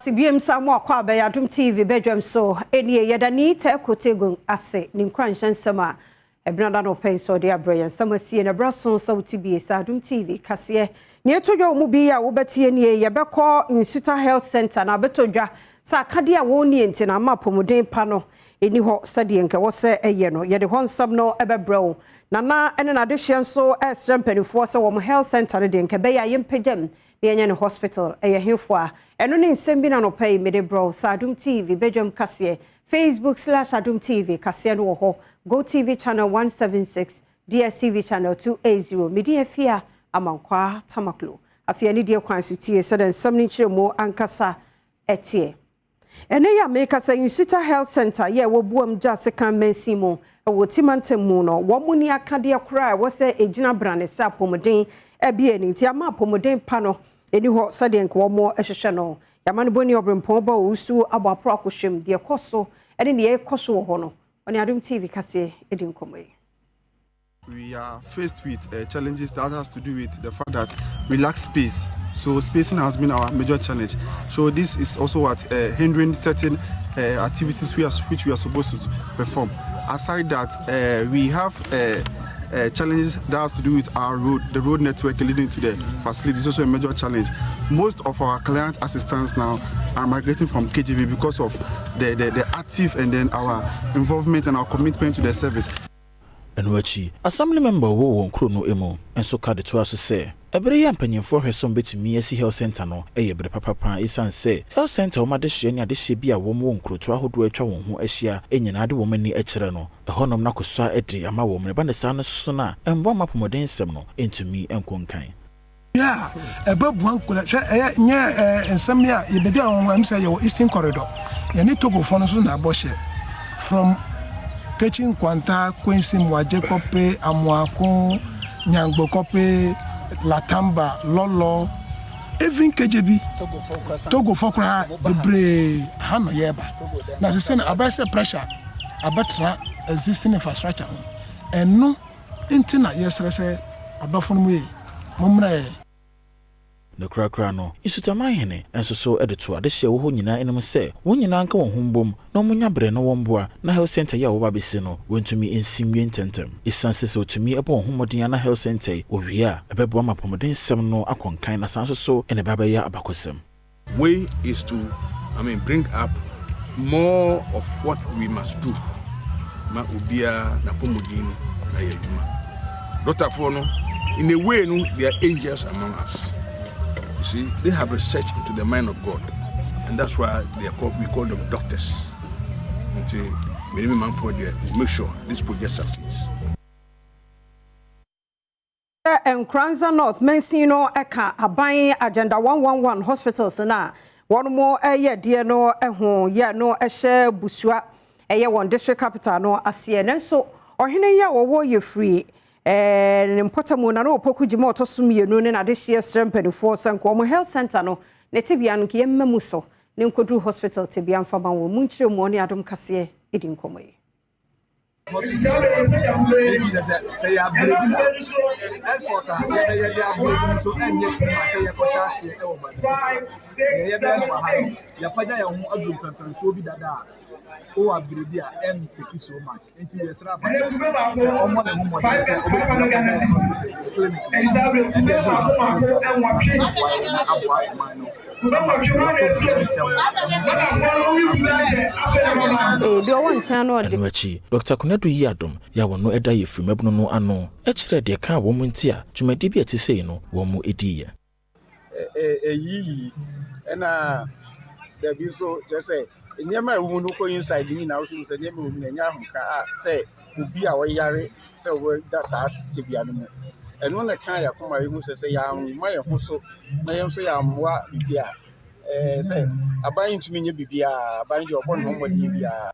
Sibiem sa mo akɔ abɛyɛ Adom TV badwam so ɛnie. Yɛda ne tɛ kotego ase ne nkuranhyɛ nsɛm a ɛbena da no ɔpɛn sɛ ɔde abrɛ yɛn nsɛm asie na ɛberɛ so sɛ wote bie sɛ Adom TV kaseɛ ne ɛtɔ dwa wɔ mu bi a wobɛtie nie. Yɛbɛkɔ Nsuta Health Center na abɛtɔ dwa sɛ akadeɛ a wɔn nie nti na ama apɔmuden pa no ɛni hɔ sɛdeɛ nka ɛwɔ sɛ ɛyɛ no. Yɛde hɔ nsɛm no ɛbɛbrɛ wo. Nana ɛne n'adehyeɛ nso ɛsrɛ mpanimfoɔ sɛ wɔn health center no deɛ, nka ɛbɛyɛ a yɛmpagya na yɛnyɛ ne hospital. Ɛyɛ hemfo a ɛno ne nsɛm bi na nɔpɛ yi mede brɛ wo sɛ Adom TV badwam kaseɛ. Facebook/Adom TV kaseɛ no wɔ hɔ, Go TV channel 176, DSTV channel 280. Mede afia Amankwaa Tamaklo. Afei ani deɛ kwan so tie sɛdeɛ nsɛm no nkyerɛ mu ankasa ɛteɛ. Ɛnɛ yɛ a meka sɛ Nsuta Health Center yɛ ɛwɔ Buam gya sekan mansin mu ɛwɔ Timantam mu no, wɔn mu ni akadeɛ koraa a ɛwɔ sɛ ɛgyina brane sɛ apɔmuden ɛbie ne nti ama apɔmuden pa no ɛni hɔ sɛdeɛ nka wɔn hwehwɛ no. Yɛama no bɔni ɔbrempɔn ba Owusu abɔ aporo akɔhwɛm deɛ ɛkɔ so ɛne deɛ ɛkɔ so wɔ hɔ no. Ɔne Adom TV kaseɛ ɛdi nkɔmmɔ yi. We are faced with challenges that has to do with the fact that we lack space. So spacing has been our major challenge. So this is also what hindering certain activities which we are supposed to perform. Aside that, we have challenges that has to do with our road, the road network leading to the facility is also a major challenge. Most of our client assistants now are migrating from KGB because of the active and then our involvement and our commitment to the service. Ɛno akyi, assembly member wɔ wɔn kuro no mu nso ka de toa so sɛ ɛberɛ yi a mpanyimfoɔ hwɛ sɛ wɔbɛtumi asi health center no yɛ bere papapa, ɛsiane sɛ health center wɔn adehyeɛ ne adehyeɛ bi a wɔn wɔ nkurotoɔ ahodoɔ atwa wɔn ho ahyia nyinaa de wɔn ani kyerɛ no ɛhɔnom no akɔsua de ama wɔn ne ba ne saa no so no a ɛmboa ma apɔmɔden nsɛm no ntumi nkɔ nkan. A ɛbɛboa nkura hwɛ ɛyɛ nyɛ ɛɛ nsɛm yi a yɛbɛbi a wɔn ɛm sɛ yɛwɔ Eastern Corridor, yɛne Togofoɔ no nso na abɔ hyɛ from Kechi Nkwanta, Kwensim, Wagye Kɔpe, Amoako, Nyangbo Kɔpe, Latamba, Lɔlɔ, even KJB, Togofoɔ koraa bebree ha no yɛreba na sɛ no abɛyɛ sɛ pressure abɛtena existing infrastructure ho. Ɛno nti na yɛsrɛ sɛ ɔdɔfo no mu yɛ mommrɛ yɛ. Ne korakora no, Nsutaman hene nso so de to adehyeɛ wɔ hɔ nyinaa anim sɛ wɔn nyinaa nka wɔn ho mbom na wɔnya berɛ na wɔmboa na health center yi a wɔba abɛsi no wɔntumi nsi nwie ntɛmntɛm, ɛsiane sɛ sɛ wɔtumi bɔ wɔn ho mmɔden ana health center yi wɔwie a, ɛbɛboa ma apɔmuden nsɛm no akɔ nkan na saa nso so ɛna ɛba bɛyɛ abakɔsɛm. Way is to, I mean, bring up more of what we must do. Ma obiara n'apɔmuden no na yɛ adwuma. Doctorfoɔ no, in a way no, they are angels among us. You see, they have research into the mind of God, and that's why they are called, we call them doctors. Nti, many man for there, we make sure this project succeeds. Nkoranza North mansin no ɛka aban Agenda 111 hospitals na wɔn mo ɛyɛ deɛ no ɛho yɛ no ɛhyɛ Busua, ɛyɛ wɔn district capital no aseɛ. Nanso ɔhene yi a wɔwɔ yɛ firi ne mpɔtamu na no Opoku Gyima ɔtɔ so mmienu ne n'adehyeɛ srɛ mpanimfoɔ sɛ nka wɔn health center no ne tebea no nka yɛmma mu so ne nkɔduru hospital tebea mfama wɔn mu. Nkyerɛ mu ɔne Adom kaseɛ ɛdi nkɔmmɔ yi. Sɛ yɛ abere bi na effort a yɛbɛyɛ de abere bi nso ɛnyɛ too much sɛ yɛkɔhyɛ aseɛ ɛwɔ baabi foforɔ. Nea yɛbɛyɛ no wɔ ha no, yɛapagya yɛn ho aduru mpɛmpɛnsoɔ bi dada a wowɔ abere bi a ɛntake so much, nti yɛsrɛ aban sɛ ɔmmɔ ne ho mmɔden sɛ ɔbɛtumi apagya yɛn hospital, yɛ clinic no, ɛde aduru hospital status na aboa yɛn na aboa ɔman no ama yɛkɔ nsɛm ɛho. Deɛ ɔwɔ nkyɛn no ɔde Ɛno akyi, Dr Konadu yi adom yɛ a wɔno ɛda yɛ firi mmabunu no ano ɛkyerɛ deɛ ka wɔn mu nti a dwumadie bi a ɛte sei no wɔn mu ɛdiiɛ. Ɛyiyi ɛna baabi nso kyerɛ sɛ nneɛma a ɛwɔ mu no kɔ inside nyinaa, wohu sɛ nneɛma a ɛwɔ mu no ɛnyɛ ahomka a sɛ obi a ɔyare sɛ wɔda saa tebea no mu. Ɛno na ɛka yɛn akoma yɛhu sɛ yɛamma yɛn ho so na yɛn nso yɛammoa biribi a sɛ aban ntumi nyɛ biribiara, aban deɛ ɔbɔ ne ho mmɔden biara.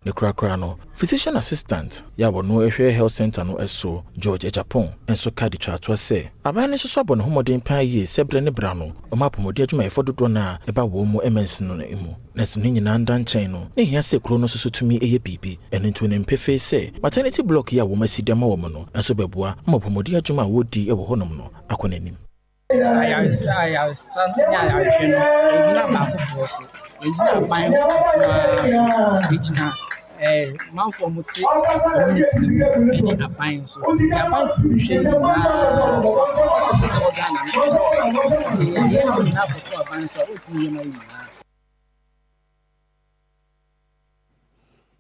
Ne korakora no, physician assistant yɛ a wɔno ɛhwɛ health center no so, George Agyapong, nso ka de twatoa sɛ aban no nso so abɔ ne ho mmɔden paa yie sɛ berɛ ne berɛ no ɔma apɔmuden adwumayɛfoɔ dodoɔ no a ɛba wɔn mu mansin no mu. Nanso ne nyinaa nda nkyɛn no, ne hia sɛ kuro no nso so tumi yɛ biribi. Ɛno nti onim pefee sɛ maternity block yi a wɔn asi de ama wɔn no nso bɛboa ma apɔmuden adwuma a wɔredi wɔ hɔnom no akɔ n'anim. Ayaresa ayaresa ne ayarehwɛ no, ɛnnyina baakofoɔ so. Ɛnnyina aban nko ara so. Ɛgyina ɛɛ amanfoɔ a wɔte community no mu ne aban nso. Nti aban tumi hwɛ ne nyinaa. Hospitals a ɛwɔ Ghana no, ɛdɔɔso. Nti yɛde ne nyinaa kɔto aban so a, ɔntumi nyɛ ma yɛn nyinaa.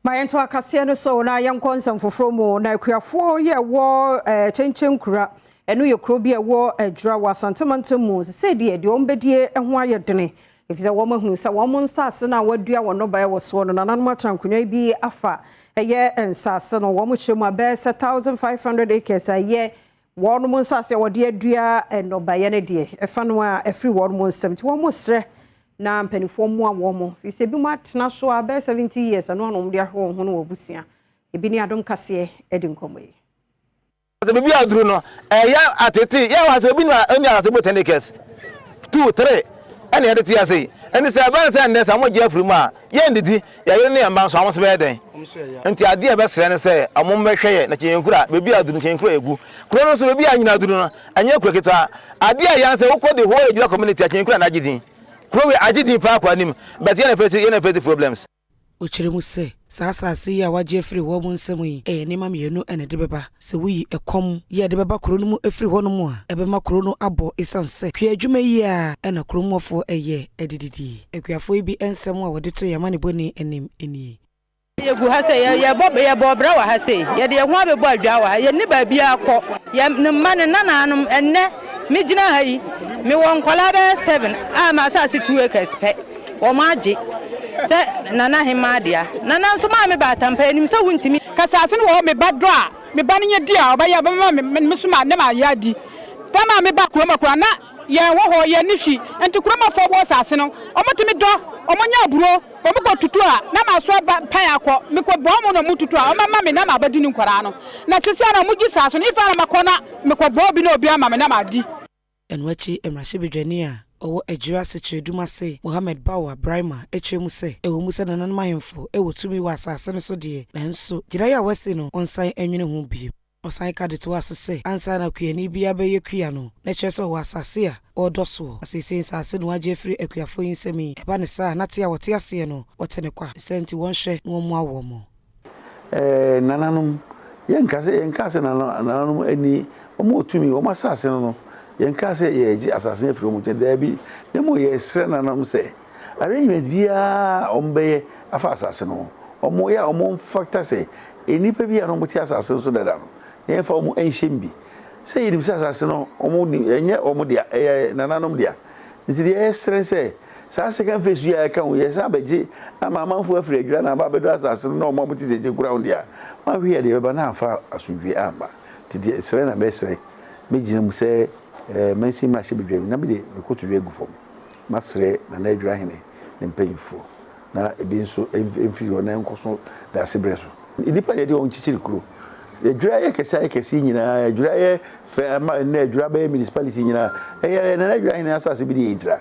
Ma yɛnto akaseɛ no so na yɛnkɔ nsɛm foforɔ mu. Na akuafoɔ yi a ɛwɔ eh, Kyenkyenkura, ɛno yɛ kuro bi a ɛwɔ Adwira wɔ Asante mantam mu, sesei deɛ deɛ wɔbɛdie ho ayɛ dene, ɛfiri sɛ wɔn ahunu sɛ wɔn nsase no a wɔadua wɔn nnɔbaeɛ wɔ soɔ no, nananom atena nkonnwa yi bi afa ɛyɛ nsase no, wɔn kyerɛ mu a bɛyɛ sɛ 1,500 acres a ɛyɛ wɔn nsase a wɔde adua nnɔbaeɛ no deɛ, ɛfa no a ɛfiri wɔn nsam, nti wɔn srɛ na mpanimfoɔ mmoa wɔn, firi sɛ ebinom atena so a bɛyɛ 70 years, ɛno ano wɔn de ahwɛ wɔn ho ne wɔn abusua. Ebi ne Adom Kaseɛ de nkɔmmɔ yi. Sɛ biribi aduru no, ɛyɛ atete. Yɛ wɔ sɛ obi na ɔni asase bɔ 10 acres, 2, 3 ɛna yɛde te ase yi. Ɛnti sɛ ɛba no sɛ nnɛ sɛ wɔgye afiri mu a, yɛndidi, yɛn yere ne yɛn mma nso wɔn nso bɛyɛ dɛn? Nti adeɛ a yɛbɛsrɛ ne sɛ wɔn mmɛhwɛ yɛn na Kyenkura, baabi a aduru no Kyenkura egu. Kuro no nso baabi a anyina aduru no, ɛnyɛ kuro ketewa. Adeɛ a ɛyɛ ne sɛ wokɔ the whole Ejura community a Kyenkura na agye din. Kuro wei agye din paa kɔ anim but yɛn na face yɛn na face problems. Ɔkyerɛ mu sɛ, saa asase yi a wɔagye afiri wɔn nsam yi, ɛyɛ nneɛma mmienu na ɛde bɛba. Sɛ woyi ɛkɔm yi a ɛde bɛba kuro no mu firi hɔnom a, ɛbɛma kuro no abɔ ɛsiane sɛ kuadwuma yi ara na kurom hɔfoɔ yɛ de didie. Akuafoɔ yi bi nsɛm a wɔde to yɛn amanebɔni anim nie. Yɛgu ha sei, yɛbɔ yɛbɔ bra wɔ ha sei, yɛde yɛn ho abɛbɔ adwaa wɔ ha, yɛnni baabiara kɔ. Yɛn ne mma ne nananom, ɛnnɛ megyina ha yi, mewɔ nkwadaa bɛyɛ seven a m'asase 2 acres pɛ, wɔn agye sɛ nana hemaa dea. Nana nso maa me baatan pa, yɛnim sɛ wontumi. Ka asase no wɔ hɔ, me ba dɔ a, me ba no nya di a, ɔbɛyɛ, ɔbɛma me, me so ma ne ma yɛ adi. Tam a meba kurom akura na yɛn wɔ hɔ, yɛn ni hwi, nti kuromafoɔ wɔ asase no, wɔtumi dɔ, wɔnya aburo. Wɔn kɔ tutu a, na maso aba pan akɔ. Mekɔ bɔ wɔn na wɔn tutu a, wɔn bɛma me na mabɛdi ne nkwadaa no. Na sisi a na wɔn gye saa so no, ifa na makɔ na mekɔ bɔ obi na obi ama me na madi. Ɛno akyi, mmarahyɛbadwani a ɔwɔ Ejura Sekyere ase, Mohammed Bawa Braimah kyerɛ mu sɛ, ɛwɔ mu sɛ nananom ahemfo wɔ tumi wɔ asase no so deɛ, nanso gyinaeɛ a wɔasi no, wɔnsan nwene ho bio. Ɔsan ka de toa so sɛ, ansa na kuani biara bɛyɛ kua no, na kyerɛ sɛ ɔwɔ asase a ɔredɔ soɔ. Na seesei nsase no agye afiri akuafoɔ yi nsam yi, ɛba ne saa a, na te a wɔte aseɛ no, wɔte ne kwa. Sɛ nti wɔnhwɛ na wɔmmoa wɔn mo. Nananom, yɛnka sɛ yɛnka sɛ nananom ani wɔn wɔ tumi wɔn asase no, yɛnka sɛ yɛregye asase no afiri wɔn nkyɛn, daabi, na mmom yɛresrɛ nananom sɛ arrangement biara a wɔn bɛyɛ afa asase no ho, wɔn yɛ a wɔn mfata sɛ nnipa bi a na wɔte asase no so dada no, na yɛmfa wɔn nhyɛ mu bi. Sɛ yɛnim sɛ asase no wɔn ni, ɛnyɛ wɔn dea, ɛyɛ nananom dea. Nti deɛ yɛsrɛ sɛ saa second phase yi a ɛka ho yɛsan abɛgye ama amanfoɔ afiri Adwira na aba abɛdɔ asase no na wɔn a wɔte sɛ gye kura ho deɛ a, wɔahwɛ yɛ deɛ ɛbɛba na amfa asomdwoeɛ amma. Nti deɛ srɛ na mɛsrɛ, mɛgyina mu sɛ mansin mmarahyɛbadwani na mede me kotodwe agu fam masrɛ Nana Adwira Hene ne mpanyinfoɔ na ebi nso mfiri hɔ na ɛnkɔ so daasebrɛ so. Nnipa na yɛde wɔn kyekyere kuro. Adwira yɛ kɛse ayɛ kɛse nyinaa, Adwira yɛ fɛ ama nnɛ Adwira bɛyɛ municipality nyinaa. Ɛyɛ Nana Adwira Hene asase bi de yɛ ntira.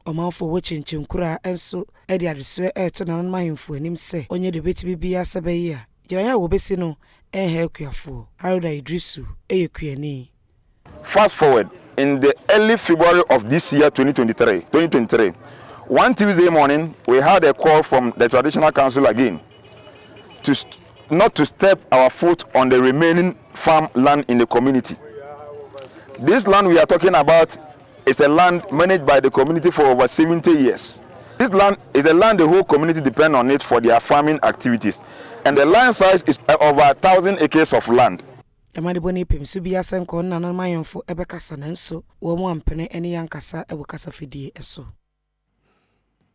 Ɔmanfoɔ wɔ Kyenkyenkuraa nso de adesrɛ reto nananom ahemfo anim sɛ wɔnyɛ deɛ wɔbɛtumi biara sɛ ɛbɛyɛ a gyinaeɛ a wɔbɛsi no renha akuafoɔ. Haruna Iddrisu yɛ kuani. Fast forward, in the early February of this year, 2023, 2023, one Tuesday morning, we had a call from the traditional council again to not to step our foot on the remaining farm land in the community. This land we are talking about is a land managed by the community for over 70 years. This land is a land the whole community depend on it for their farming activities. And the land size is over 1,000 acres of land. Amanebɔni pem so bi asɛnkɔ nananom ahemfo ɛbɛkasa, nanso wɔn mu ampene ne yɛn wɔ kasafidie so.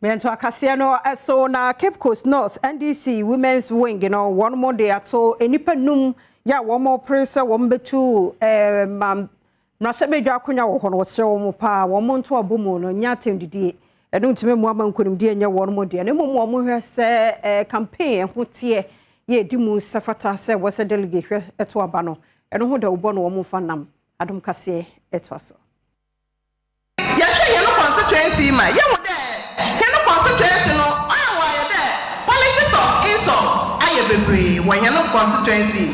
Mmiɛnto akaseɛ no so na Cape Coast North NDC Women's Wing no, wɔn mo de ato nnipa num yɛ a wɔn pere sɛ wɔn bɛtu ma mmarahyɛbadwa akonnwa wɔ hɔ no, wɔsrɛ wɔn paa wɔn nto abɔ mu no nyɛ atɛmdidie, ɛno ntumi mu ama nkonimdie nyɛ wɔn mo deɛ, na mmom wɔn hwɛ sɛ campaign ɛho teɛ yɛ edi mu sɛ fata sɛ wɔsɛ delegate hwɛ ɛto aba no, ɛno ho da wobɔ no wɔn fa nam Adom Kaseɛ ɛtoa so. Yɛhwɛ hɛn constituency ma yɛhu dɛ hɛn constituency no ɔyɛ wɔ ayɛ dɛ politics of insult ayɛ bebree wɔ hɛn constituency,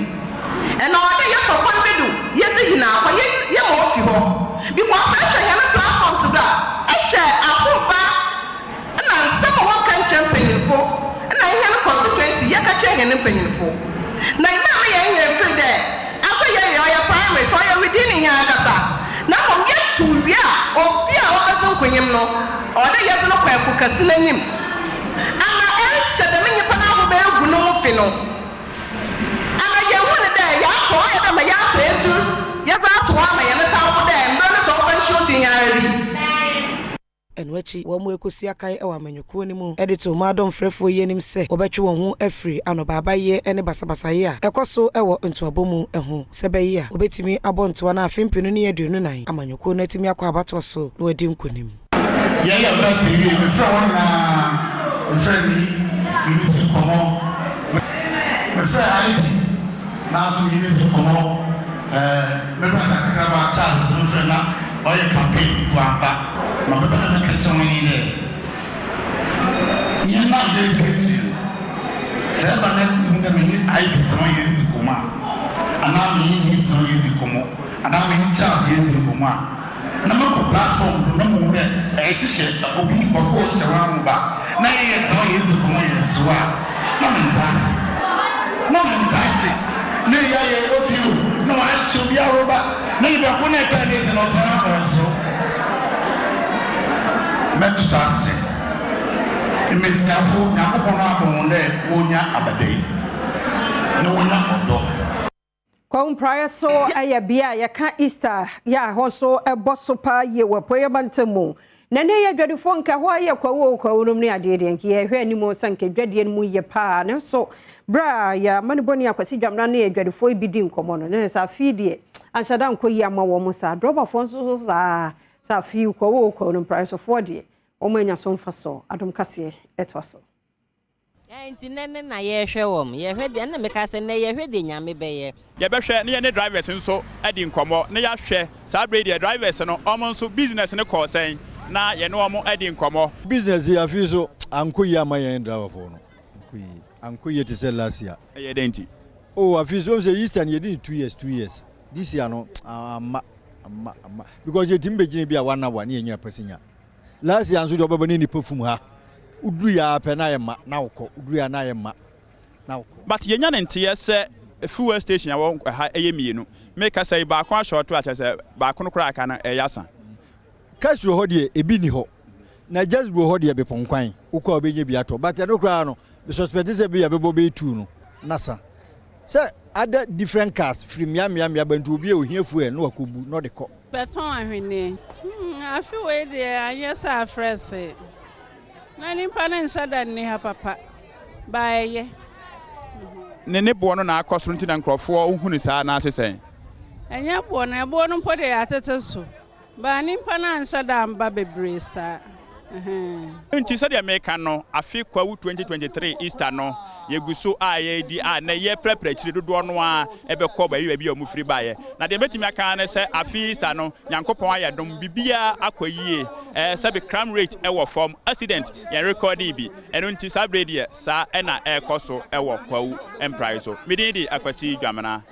ɛna ɔwɔ dɛ yɛfa kwan bi do yɛdze yi n'akɔ yɛ yɛma ofi hɔ. Because ehwɛ hɛn platforms do a, ehwɛ ahorba na nsɛm a wɔnnka nnkyerɛ mpanyimfo na hɛn constituency yɛka kyerɛ hɛn mpanyimfo. Na mma mma hɛn werɛ mmfir dɛ adze a yɛyɛ ɔyɛ primaries, ɔyɛ within hɛn ankasa na mbom yɛtow wie a obi a ɔbɛdzi nkonyim no ɔwɔ dɛ yɛdze no kɔ ɛpo kɛse n'enyim ama erehyɛ dɛm nyimpa no ahoba egu no ho fi no. Ana yennhu no dɛ yɛatɔ, ɔyɛ dɛ ma yɛatɔ edur yɛdze ato hɔ ama hɛn tamfo dɛ mber no sɛ ɔfa nhyɛ ofi hɛn ara bi? Ɛno akyi, wɔrekɔsi akan wɔ amanyɔkuo no mu de too mmaa dɔmfrɛfoɔ yi anim sɛ wɔbɛtwe wɔn ho afiri anobaabayɛ ne basabasayɛ a ɛkɔ so wɔ ntoabɔ mu ho sɛ ɛbɛyɛ a wɔbɛtumi abɔ ntoa no afe mpenu ne 24 amanyɔkuo no atumi akɔ abatoɔ so na wɔadi nkonim. Yɛyɛ birthday wie mefrɛ wɔn nyinaa mefrɛ ni me ne si nkɔmɔ mefrɛ ID nanso me ne si nkɔmɔ ɛɛ me brother kakraba Charles nso mefrɛ na ɔyɛ campaign nti wamfa. Ma mepɛ dɛ meka kyerɛ hɔn nye dɛ hɛn a yedzi ekyir no sɛ ɛba na muhu dɛ menye ID tse hɔ yedzi nkɔmbɔ a anaa menye Nii tse hɔ yedzi nkɔmbɔ anaa menye Charles yedzi nkɔmbɔ a na mokɔ platform do na muhu dɛ ɛrehyehyɛ obi nkorɔfo rehyehyɛ hɔn ahoba na yɛyɛ tse hɔ yedzi nkɔmbɔ yɛreserew a, na menntse ase. Na menntse ase. Na iyi ayɛ audio na wɔahyehyɛ obi ahoroba na nyimpa kor na ɛtaa n'edzi no ɔtse hɔ a ɔreserew. Mɛtotɔ aserɛ. Mbasiafo, Nyankopɔn abɔ hɔn dɛ wonnya abadae na wonnya ɔdɔ. Kwawu Mpraeɛ so yɛ bea a yɛka Easter yɛ a ɛhɔ nso ɛbɔ so paa yie wɔ Apueeɛ mantam mu. Na ɛnnɛ yi adwadifoɔ nka ɛhɔ ayɛ kwawu o kwawu nom ne adeɛ deɛ nka yɛhwɛ anim sɛ nka adwadie no mu yɛ paa. Nanso berɛ a yɛ amanebɔni Akwasi Dwamena ne adwadifoɔ yi bi di nkɔmmɔ no, ne ne sɛ afei deɛ anhyɛ da nkɔ yie ama wɔn saa. Drɔbafoɔ nso so saa sɛ afei kwawu o kwawu no Mpraeɛsofoɔ deɛ wɔn anya so mfasoɔ. Adom kaseɛ ɛtoa so. Nti nnɛ ne na yɛrehwɛ wɔn. Yɛhwɛ deɛ, ɛna meka sɛ nnɛ yɛhwɛ deɛ Nyame bɛyɛ. Yɛbɛhwɛ na yɛne drivers nso adi nkɔmmɔ na yɛahwɛ saa berɛ yi deɛ drivers no wɔn nso business no kɔɔ sɛn na yɛne wɔn adi nkɔmmɔ. Business yi afei so ankɔ yie amma yɛn driver foɔ no, ankɔ yie, ankɔ yie te sɛ last year. Ɛyɛ dɛn nti? Oh afei so wohu sɛ Easter no yɛdi no 2 years, 2 years, this year no amma, amma, amma because yɛtumi bɛgyina bi a one hour ne yɛnya passenger. Last year nso deɛ ɔbɛba ne nipa fum ha. Woduru yɛ ara pɛ na ayɛ ma na wokɔ. Woduru yɛ ara na ayɛ ma na wokɔ. But yɛnya no nteɛ sɛ fuel station a ɛwɔ ha yɛ mmienu. Me kasa yi baako ashorto a kyerɛ sɛ baako no koraa a aka no ɛyɛ asa. Castro hɔ deɛ ebi nni hɔ. Na Jasbro hɔ deɛ Bepɔnkwan wokɔ a wobɛnya bi atɔ. But ɛno koraa no me suspect sɛ bi a bɛbɔ bɛyɛ two no na sa. Sɛ other different cars firi mmea mmea mmea ba nti obi a ohia fuel na wakɔbu na ɔde kɔ. Bɛtɔn ahweneɛ. Hmm, afe wei deɛ anyɛ sɛ afrɛse. Na nipa no nhyɛ da nni ha papa. Ba ɛyɛ. Ne ne boɔ no na akɔ soro nti na nkurɔfoɔ hu no saa anaase sɛn? Ɛnyɛ boɔ no, ɛboɔ no mpo deɛ yɛatete so. But nimpa no annhyɛ da ammba beberee saa ɛhɛn. Nti sɛdeɛ meka no, afe Kwawu 2023 Easter no, yɛgu so a yɛredi a nnɛ yɛreprapra akyire dodoɔ no ara bɛkɔ baabi baabi a wɔfiri baeɛ. Na deɛ mɛtumi aka ara ne sɛ afe Easter no, Nyankopɔn ayɛ dom, biribiara akɔ yie, ɛɛ sɛbe crime rate wɔ fam, accident yɛn rekɔɔdee bi. Ɛno nti saa berɛ yi deɛ saa na ɛrekɔ so wɔ Kwawu mpraeɛ so. Me din de Akwasi Dwamena.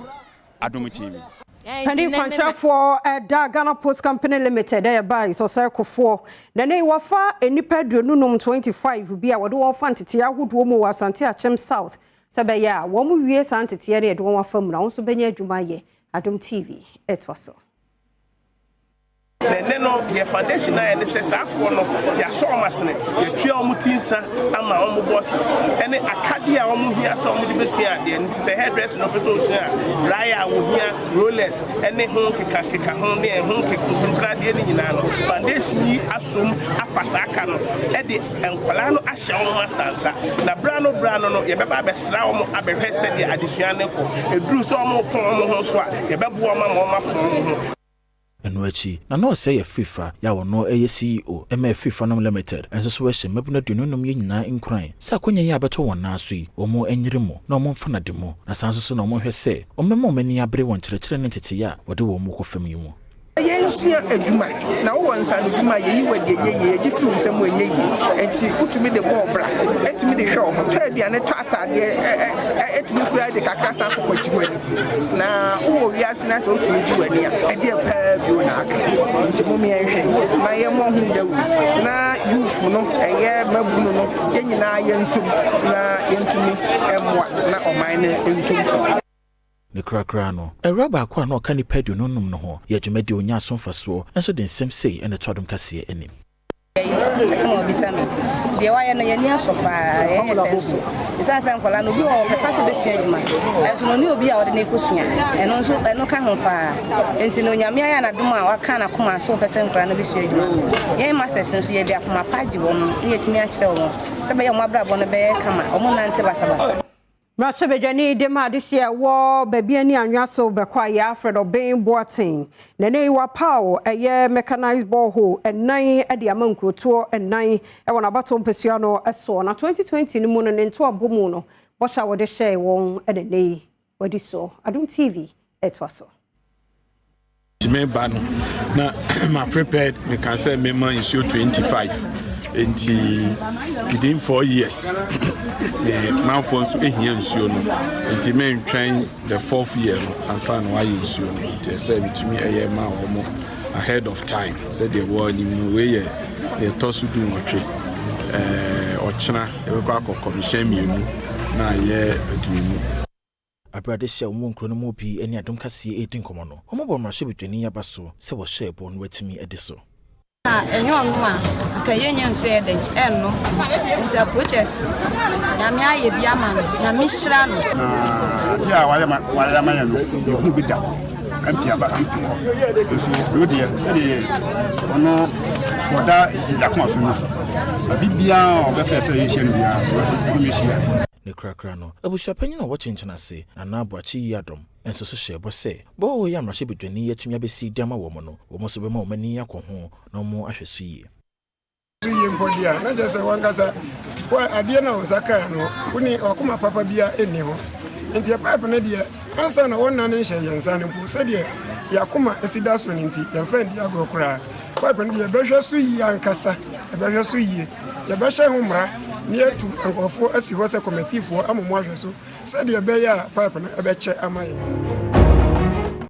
Adom TV. Panin kwankyerɛfoɔ da Ghana Post Company Limited ɛyɛ bae Sɔsɛe Kofoɔ na ɛnɛ yi wɔafa nnipa 25, 25 bi a wɔde wɔn fa nteteɛ ahodoɔ mu wɔ Asante Akyem South sɛ ɛbɛyɛ a wɔn wie saa nteteɛ no yɛde wɔn afa mu na wɔn nso bɛnya adwuma ayɛ. Adom TV ɛtoa so. Na ɛnnɛ no, deɛ foundation no ayɛ ne sɛ saa afoɔ no, yɛasɔ wɔn asene, yɛatua wɔn ti nsa ama wɔn bosses, ɛne akadeɛ a wɔn hia sɛ wɔn de bɛsua adeɛ. Nti sɛ hairdressing na wɔpɛ sɛ wɔsua a, dryer a wɔhia, rollers, ɛne ho nkekakeka ho ne ɛho nketenkete adeɛ no nyinaa no, foundation yi asom afa saa ka no de nkwadaa no ahyɛ wɔn master nsa. Na berɛ ano berɛ ano no, yɛbɛba abɛsra wɔn abɛhwɛ sɛdeɛ adesua no rekɔ. Ɛduru sɛ wɔrepɔn wɔn ho nso a, yɛbɛboa wɔn ama wɔapɔn wɔn ho. Ɛno akyi, na na ɔsɛe Afrifa yi a ɔno yɛ CEO ma Afrifa Nom Limited nso so hyɛ mmabunu 25 yi nyinaa nkuran sɛ akwanya yi a abɛtɔ wɔn nan so yi, wɔn nyere mu na wɔmfa no ade mu, na saa nso so na wɔnhwɛ sɛ wɔbɛma wɔn ani abere wɔ nkyerɛkyerɛ ne ntetee a wɔde wɔn kɔ fam yi mu. Yɛnsua adwuma, na wowɔ nsaanodwuma a, yɛyi wo adi ɛnyɛ yie, yɛgye firi wo nsam ɛnyɛ yie. Enti wotumi de bɔ bra, ɛtumi de hwɛ wo ho, tɔ aduane, tɔ ataadeɛ, ɛtumi koraa de kakra san kɔkɔ gye w'ani. Na wowɔ wiase na sɛ wotumi gye w'ani a, ɛdeɛ paa bio na aka. Nti mom yɛnhwɛ na yɛmmɔ ho dawuro na youth no, ɛyɛ mmabunu no, yɛn nyinaa yɛnsom na yɛntumi mmoa na ɔman no ntu mpɔn. Ne korakora no, awuraa baako a na ɔka nnipa 25 no ho yɛ dwumadi a onyaa so mfasoɔ nso de nsɛm sei na ɛto adom kaseɛ anim. Asɛm a wabisa me. Deɛ wayɛ no, yɛn ani asɔ paa. Ɛyɛ fɛ nso. Ɛsiane sɛ nkwadaa no, obi wɔ hɔ ɔpɛ pa sɛ ɔbɛsua adwuma. Ɛnso no, ɔne obi a ɔde no rekɔsua. Ɛno nso, ɛno ka ho paa. Nti no, Nyame ayɛ n'adom a waka n'akoma sɛ ɔpɛ sɛ nkwadaa no bɛsua adwuma no. Yɛn masters nso, yɛde akoma pa agye wɔn na yɛatumi akyerɛ wɔn sɛ ɛbɛyɛ wɔn abrabɔ no bɛyɛ kama, wɔnnante basabasa. Mmarahyɛbadwani de ma adehyeɛ a ɛwɔ Bibiani Anwea so bɛkɔ a yɛafrɛ no Obeng Boateng. Na ɛnnɛ yi wapaw ɛyɛ mechanized borehole nnan de ama nkurotoɔ nnan wɔ n'abatoɔ mpasua no soɔ. Na 2020 no mu no ne ntoabɔ mu no bɔhyɛ a wɔde hyɛɛ wɔn na ɛnnɛ yi wadi soɔ. Adom TV ɛtoa so. Nti me ba no na ma prepared me ka sɛ me ma nsuo 25 nti within 4 years me manfoɔ nso ehia nsuo no nti me ntwɛn the fourth year no ansa na wayɛ nsuo no nti ɛsɛ metumi ɛyɛ ma wɔn ahead of time sɛdeɛ wɔ anim no wei yɛ deɛ ɛtɔ so du nwɔtwe ɛɛ ɔkyena yɛbɛkɔ akɔ kɔmihyɛn mmienu na ayɛ aduonu. Bere a adehye a wɔwɔ nkurow no mu bi ne Adom Kaseɛ redi nkɔmmɔ no, wɔbɔɔ mmarahyɛbadwani yi aba so sɛ wɔhyɛɛ bɔ no watumi adi so. Na ɛnyɛ ɔno a, anka yɛnnya nsuo yɛ dɛn ɛnnom. Nti approaches Nyame ayɛ bi ama no, Nyame hyira no. Na adeɛ a wayɛ ma wayɛ ama yɛn no, yɛhu bi da. MP aba MP kɔ. Nso wei deɛ sɛdeɛ ɔno wɔda yɛakoma so no, biribiara a ɔbɛfɛ sɛ yɛnhyia no biara, ɔno yɛhyia. Ne korakora no, abusuapanyin a ɔwɔ Kyenkyen ase, Nana Aboakye Yiadom, nso so hyɛɛ bɔ sɛ, bɔɔl yi a mmarahyɛbadwani yi atumi abesi de ama wɔn no, wɔn nso bɛma wɔn ani akɔ ho na wɔahwɛ so yie. So yie mpo deɛ a, na kyerɛ sɛ wankasa adeɛ no a wo nsa kaa no, woni wakoma papa biara nni ho. Nti pipe no deɛ, ansa na wɔnna no nhyɛ yɛn nsa no mpo, sɛdeɛ yɛakoma si da so no nti, yɛmfa ndi agorɔ koraa. Pipe no deɛ, yɛbɛhwɛ so yie ankasa, yɛbɛhwɛ so yie. Yɛbɛhyɛ ho mmara na yɛatu nkurɔfoɔ asi hɔ sɛ kɔmɛtifoɔ ama wɔahwɛ so sɛdeɛ ɛbɛyɛ a pipe no bɛkyɛ ama yɛn.